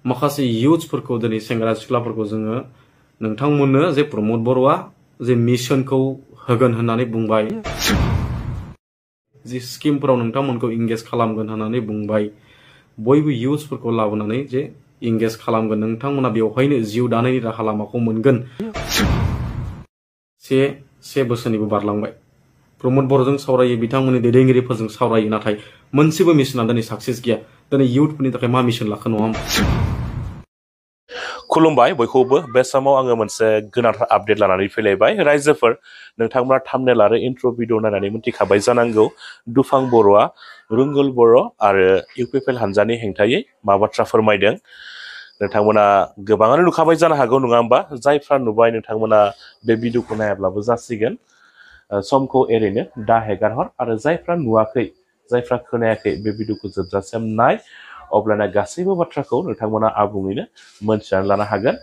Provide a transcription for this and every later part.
माखासे युथ्सफोरखौ दिनै सेंग्रा सिख्लाफोरखौ जोङो नोंथांमोननो जे प्रमोद बर'आ जे मिशनखौ होगोन होननानै बुंबाय, जे स्किमफोराव नोंथांमोनखौ इंगेज खालामगोन होननानै बुंबाय, बयबो युथ्सफोरखौ लाबोनानै जे इंगेज खालामगोन, नोंथांमोना बेवहायनो जिउ दानायनि राहा लामाखौ मोनगोन। से बोसोरनिबो बारलांबाय, प्रमोद बर'जों सावरायो, बिथांमोननि दैदेनगिरिफोरजों सावरायो, नाथाय मोनसेबो मिशना दिनै साक्सेस गैया। दिनै युथफोरनि थाखाय मा मिशन लाखो नङा होमबा? खुलुमबाय बयखौबो। बे समाव आङो मोनसे गोनांथार आपडेट लानानै फैलायबाय। रायजोफोर, नोंथांमोना थाम्बनेल आरो इन्ट्र' भिडिअ नायनानै मिथिखाबाय जानांगौ दुफां बर'आ रुंगुल बर' आरो इउपिपिएल हानजानि हेंथायै मा बाथ्रा फोरमायदों। नोंथांमोना गोबाङानो नुखाबाय जानो हागौ नङा होमबा? जायफ्रा नुबाय नोंथांमोना बे भिडिअखौ नायाब्लाबो जासिगोन। समखौ ओरैनो दा हेगारहर, आरो जायफ्रा नुवाखै, जायफ्रा खोनायाखै, बे भिडिअखौ जोबजासिम नाय, अब्लाना गासैबो बाथ्राखौ नोंथांमोना आबुङैनो मोनथिनानै लानो हागोन।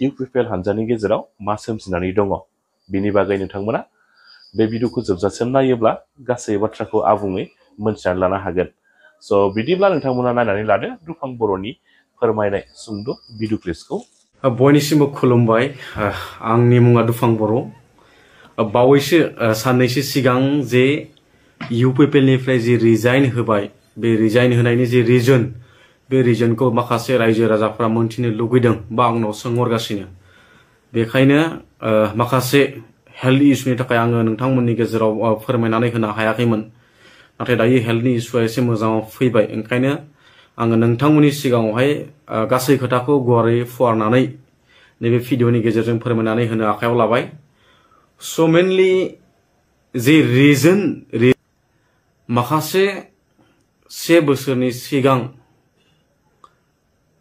इउपिपिएल हानजानि गेजेराव मा सोमजिनानै दङ बिनि बागै नोंथांमोना बे भिडिअखौ जोबजासिम नायोब्ला गासै बाथ्राखौ आबुङै मोनथिनानै लानो हागोन। स' बिदिब्ला नोंथांमोना नायनानै लादो दुफां बर'नि फोरमायनाय सुंद' भिडिअ क्लिप्सखौ। बयनिसिमबो खुलुमबाय। आंनि मुङा दुफां बर'। बावैसो साननैसो सिगां जे इउपिपिएलनिफ्राय जि रिजाइन होबाय, बे रिजाइन होनायनि जे रिजन, बे रिजनखौ माखासे रायजो राजाफ्रा मोनथिनो लुगैदों बा आंनाव सोंहरगासिनो। बेखायनो माखासे हेल्थ इस्युनि थाखाय आङो नोंथांमोननि गेजेराव फोरमायनानै होनो हायाखैमोन। नाथाय दायो हेल्थनि इस्युआ एसे मोजाङाव फैबाय, ओंखायनो आङो नोंथांमोननि सिगाङावहाय गासै खोथाखौ गुवारै फुवारनानै नैबे भिडिअनि गेजेरजों फोरमायनानै होनो आखायाव लाबाय। स' मेनलि जे रिजन, माखासे 1 बोसोरनि सिगां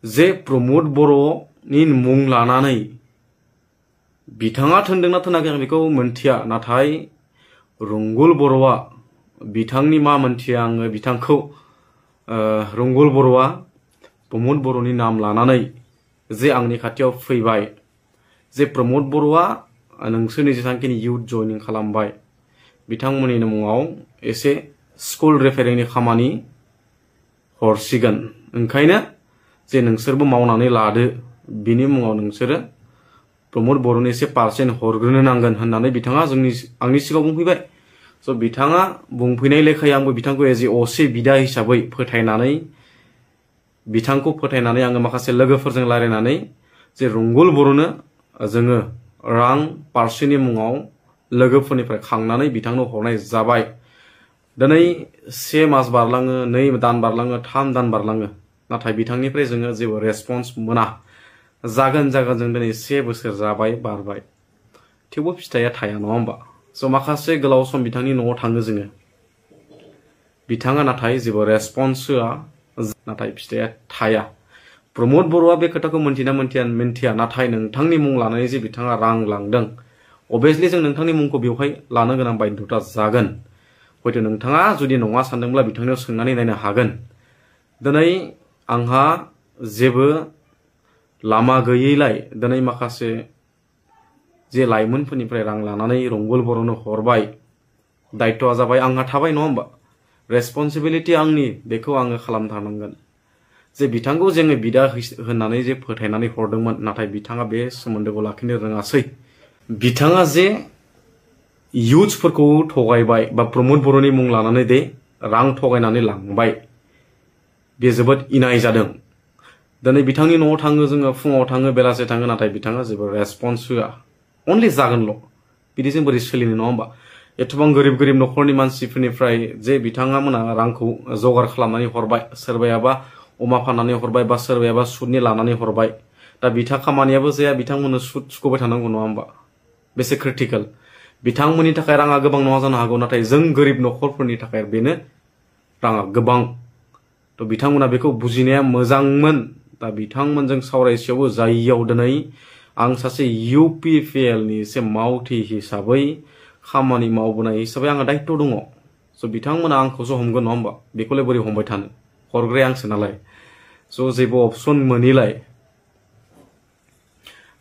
जे प्रमोद बर'नि मुं लानानै बिथाङा थोनदोंना थोनाखै आं बेखौ मोनथिया, नाथाय रुंगुल बर'आ, बिथांनि मा मोनथिया आङो, बिथांखौ रुंगुल बर'आ प्रमोद बर'नि नाम लानानै जे आंनि खाथियाव फैबाय, जे प्रमोद बर'आ नोंसोरनि जेसांखिनि इयुथ जयनिं खालामबाय, बिथांमोननि मुङाव एसे स्कुल रिपेयारिंनि खामानि हरसिगोन, ओंखायनो जे नोंसोरबो मावनानै लादो, बिनि मुङाव नोंसोरो प्रमोद बर'नि एसे पार्सेन्ट हरग्रोनो नांगोन होननानै बिथाङा आंनि सिगाङाव बुंफैबाय। स' बिथाङा बुंफैनाय लेखायै आंबो बिथांखौ एज ए असे बिदा हिसाबै बिथांखौ फोथायनानै आङो माखासे लोगोफोरजों रायलायनानै जे रुंगुल बर'नो जोङो रां पार्सेन्टनि मुङाव लोगोफोरनिफ्राय खांनानै बिथांनो हरनाय जाबाय। दिनै 1 मास बारलाङो, 2 दान बारलाङो, 3 दान बारलाङो, नाथाय बिथांनिफ्राय जोङो जेबो रेसपन्स मोना। जागोन जों दिनै 1 बोसोर जाबाय, बारबाय, थेवबो फिथाइया थाया नङा होमबा? स' माखासे गोलाव सम बिथांनि न'आव थाङो जोङो, बिथाङा नाथाय जेबो रेसपन्स होआ, नाथाय फिथाइया थाया। प्रमोद बर'आ बे खोथाखौ मोनथिना मिन्थिया, नाथाय नोंथांनि मुं लानानै जे बिथाङा रां लांदों, अभियासलि जों नोंथांनि मुंखौ बेवहाय लानो गोनां बाध्यता जागोन। हयथ' नोंथाङा जुदि नङा सानदोंब्ला बिथांनियाव सोंनानै नायनो हागोन। दिनै आंहा जेबो लामा गैयैलाय दिनै माखासे जे लाइमोनफोरनिफ्राय रां लानानै रुंगुल बर'नो हरबाय, दायित्वआ जाबाय आंहा थाबाय नङा होमबा? रेसपन्सिबिलिटि आंनि, बेखौ आङो खालामथारनांगोन। जे बिथांखौ जोङो बिदा होननानै जे फोथायनानै हरदोंमोन, नाथाय बिथाङा बे सोमोन्दोखौ लाखिनो रोङासै। बिथाङा जे युथ्सफोरखौ थगायबाय बा प्रमोद बर'नि मुं लानानै दे रां थगायनानै लांबाय, बे जोबोद इनाय जादों। दिनै बिथांनि न'आव थाङो जोङो, फुङाव थाङो, बेलासे थाङो, नाथाय बिथाङा जेबो रेसपन्स होआ, अनलि जागोनल'। बिदिजों बोरै सोलिनो नङा होमबा? एथबां गोरिब न'खरनि मानसिफोरनिफ्राय जे बिथांमोना रांखौ जगार खालामनानै हरबाय, सोरबायाबा अमा फाननानै हरबाय, बा सोरबायाबा सुदनि लानानै हरबाय, दा बिथा खामानियाबो जाया, बिथांमोननो सुद सुख'बाय थानांगौ नङा होमबा? बेसे क्रिटिकेल। बिथांमोननि थाखाय राङा गोबां नङा जानो हागौ, नाथाय जों गोरिब न'खरफोरनि थाखाय बेनो राङा गोबां। थ' बिथांमोना बेखौ बुजिनाया मोजांमोन। दा बिथांमोनजों सावरायसेयावबो जायियाव दिनै आं सासे इउपिपिएलनि एसे मावथि हिसाबै, खामानि मावबोनाय हिसाबै आंहा दायित्व दङ। स' बिथांमोना आंखौसो हमगोन नङा होमबा? बेखौलाय बोरै हमबाय थानो, हरग्राया आंसो नालाय। स' जेबो अपसन मोनैलाय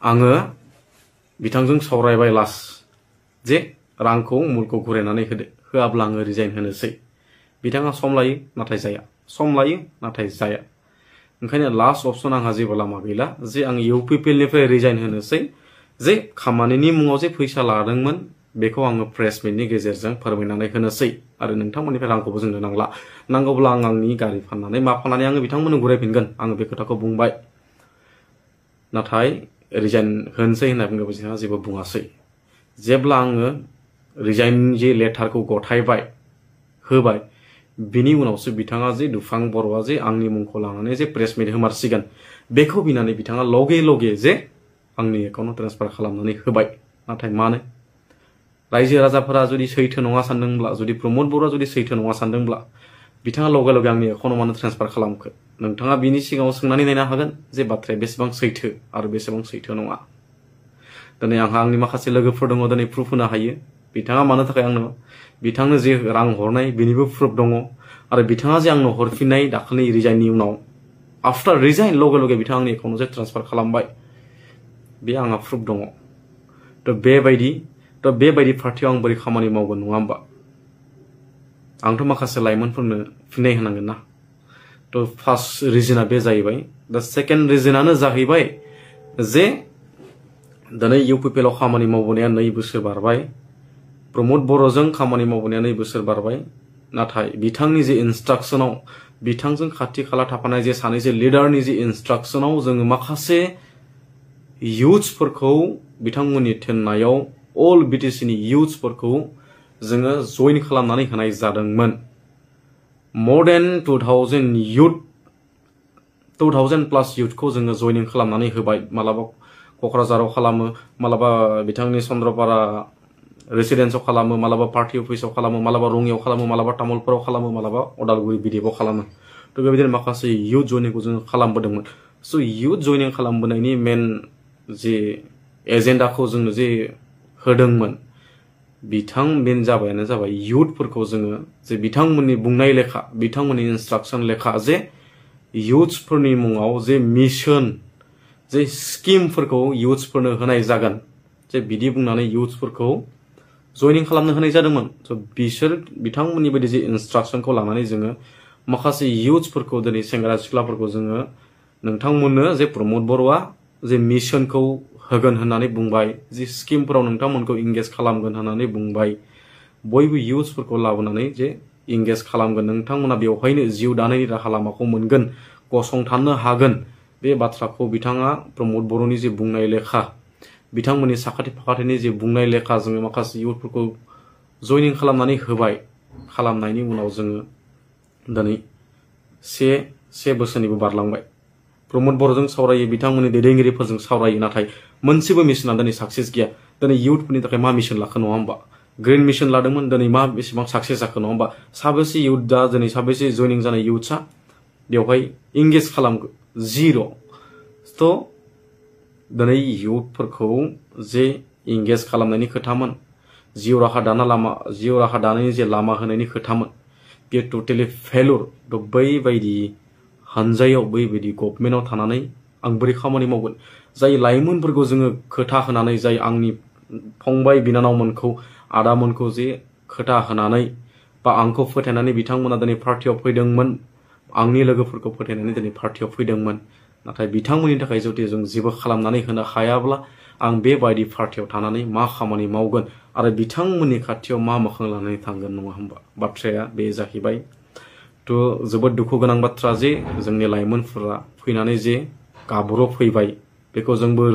आङो बिथांजों सावरायबाय लास्ट, जे रांखौ मुलखौ घुरायनानै होदो, होआब्ला आङो रिजाइन होनोसै। बिथाङा सम लायो नाथाय जाया, सम लायो नाथाय जाया। ओंखायनो लास्ट अपसन आंहा जेबो लामा गैला जे आं इउपिपिएल निफ्राय रिजाइन होनोसै जे खामानिनि मुङाव जे फैसा लादोंमोन बेखौ आङो प्रेस मिटनि गेजेरजों फोरमायनानै होनोसै आरो नोंथांमोननिफ्राय रांखौबो जोंनो नांला नांगौब्ला आं आंनि गारि फाननानै मा फाननानै आङो बिथांमोननो गुरायफिनगोन आङो बे खोथाखौ बुंबाय नाथाय रिजाइन होनोसै होनना बुङोब्ला बिथाङा जेबो बुङासै जेब्ला आङो रिजाइन जे लेटारखौ गथायबाय होबाय बिनि उनावसो बिथाङा जे दुफां बर'आ जे आंनि मुंखौ लानानै जे प्रेस मिट होमारसिगोन बेखौ बिनानै बिथाङा लगे लगे जे आंनि एकाउन्टाव ट्रेन्सफार खालामनानै होबाय नाथाय मानो रायजो राजाफोरा जुदि सैथो नङा सानदोंब्ला जुदि प्रमद बर'आ जुदि सैथो नङा सानदोंब्ला बिथाङा लगे लगे आंनि एकाउन्टाव मानो ट्रेन्सफार खालामखो नोंथाङा बिनि सिगाङाव सोंनानै नायनो हागोन जे बाथ्राया बेसेबां सैथो आरो बेसेबां सैथो नङा दिनै आंहा आंनि माखासे लोगोफोर दङ दिनै प्रुफ होनो हायो बिथाङा मानो थाखाय आंनो बिथांनो जे रां हरनाय बेनिबो प्रुफ दङ आरो बिथाङा जे आंनो हरफिननाय दाखालि रिजाइननि उनाव आफ्टार रिजाइन लगे लगे बिथाङा आंनि एकाउन्टाव जे ट्रेन्सफार खालामबाय बे आंहा प्रुफ दङ थ' बेबायदि पार्टियाव आं बोरै खामानि मावगोन नङा होमबा आंथ' माखासे लाइमोनफोरनो फिननाय होनांगोन ना थ' फार्स्ट रिजोना बे जाहैबाय दा सेकेन्ड रिजोनानो जाहैबाय जे दिनै इउपिपिएलआव खामानि मावबोनाया 2 बोसोर बारबाय प्रमद बर'जों खामानि मावबोनाया 2 बोसोर बारबाय नाथाय बिथांनि जे इन्सट्राक्शनाव बिथांजों खाथि खाला थाफानाय जे सानैसो लिडारनि जे इन्सट्राक्शनाव जोङो माखासे युथ्सफोरखौ बिथांमोननि थिननायाव अल बिटिसिनि युथ्सफोरखौ जोङो जइन खालामनानै होनाय जादोंमोन मोर देन 2000 प्लास युथखौ जोङो जइनिं खालामनानै होबाय मालाबा क'क्राझाराव खालामो मालाबा बिथांनि चन्द्रपारा रेसिडेन्सआव खालामो मालाबा पार्टी अफिसाव खालामो मालाबा रङियाव खालामो मालाबा तामुलपुराव खालामो मालाबा अदालगुरि बिदिबाव खालामो थ' बेबायदिनो माखासे युथ जइनिंखौ जोङो खालामबोदोंमोन स' युथ जइनिं खालामबोनायनि मेन जे एजेन्डाखौ जोंनो जे होदोंमोन बेनो जाबाय युथफोरखौ जोङो जे बिथांमोननि बुंनाय लेखा बिथांमोननि इन्सट्राक्शन लेखा जे युथ्सफोरनि मुङाव जे मिशन जे स्किमफोरखौ युथ्सफोरनो होनाय जागोन जे बिदि बुंनानै युथ्सफोरखौ जइनिं खालामनो होनाय जादोंमोन स' बिसोर बिथांमोननि बायदि जे इन्सट्राक्शनखौ लानानै जोङो माखासे युथ्सफोरखौ दिनै सेंग्रा सिख्लाफोरखौ जोङो नोंथांमोननो जे प्रमद बर'आ जे मिशनखौ होगोन होननानै बुंबाय जे स्किमफोराव नोंथांमोनखौ इंगेज खालामगोन होननानै बुंबाय बयबो युथ्सफोरखौ लाबोनानै जे इंगेज खालामगोन नोंथांमोना बेवहायनो जिउ दानायनि राहा लामाखौ मोनगोन गसंथानो हागोन बे बाथ्राखौ बिथाङा प्रमद बर'नि जे बुंनाय लेखा बिथांमोननि साखाथि फाखाथिनि जे बुंनाय लेखा जोङो माखासे युथफोरखौ जइनिं खालामनानै होबाय खालामनायनि उनाव जोङो दिनै से बोसोरनिबो बारलांबाय प्रमद बर'जों सावरायो बिथांमोननि दैदेनगिरिफोरजों सावरायो नाथाय मोनसेबो मिशना दिनै साक्सेस गैया दिनै युथफोरनि थाखाय मा मिशन लाखो नङा होमबा ग्रीन मिशन लादोंमोन दिनै मा बेसेबां साक्सेस जाखो नङा होमबा साबेसे युथ दा दिनै साबेसे जइनिं जानाय युथ्सआ बेवहाय इंगेज खालामगो जिर' थ' दिनै युथफोरखौ जे इंगेज खालामनायनि खोथामोन जिउ राहा दानायनि जे लामा होनायनि खोथामोन बेयो टटेलि फेलुर थ' बैबायदि हानजायाव बैबायदि गभर्नमेन्टआव थानानै आं बोरै खामानि मावगोन जाय लाइमोनफोरखौ जोङो खोथा होनानै जाय आंनि फंबाय बिनानावमोनखौ आदामोनखौ जे खोथा होनानै बा आंखौ फोथायनानै बिथांमोना दिनै पार्टियाव फैदोंमोन आंनि लोगोफोरखौ फोथायनानै दिनै पार्टियाव फैदोंमोन नाथाय बिथांमोननि थाखाय जुदि जों जेबो खालामनानै होनो हायाब्ला आं बेबायदि पार्टियाव थानानै मा खामानि मावगोन आरो बिथांमोननि खाथियाव मा मोखां लानानै थांगोन नङा होमबा बाथ्राया बे जाहैबाय थ' जोबोद दुखु गोनां बाथ्रा जे जोंनि लाइमोनफोरा फैनानै जे गाब्र' फैबाय बेखौ जोंबो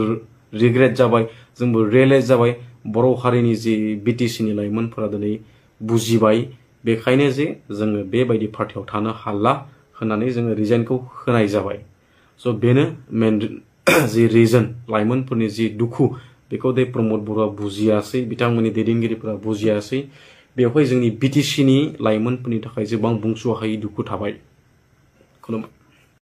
रिग्रेट जाबाय जोंबो रियेलाइज जाबाय बर' हारिनि जे बिटिसिनि लाइमोनफोरा दिनै बुजिबाय बेखायनो जे जोङो बेबायदि पार्टियाव थानो हाला होननानै जोङो रिजाइनखौ होनाय जाबाय स' बेनो मेन जि रिजन लाइमोनफोरनि जि दुखु बेखौ दे प्रमद बर'आ बुजियासै बिथांमोननि दैदेनगिरिफोरा बुजियासै बेवहाय जोंनि बिटिसिनि लाइमोनफोरनि थाखाय जेबां बुंस' हायै दुखु थाबाय खुलुमबाय।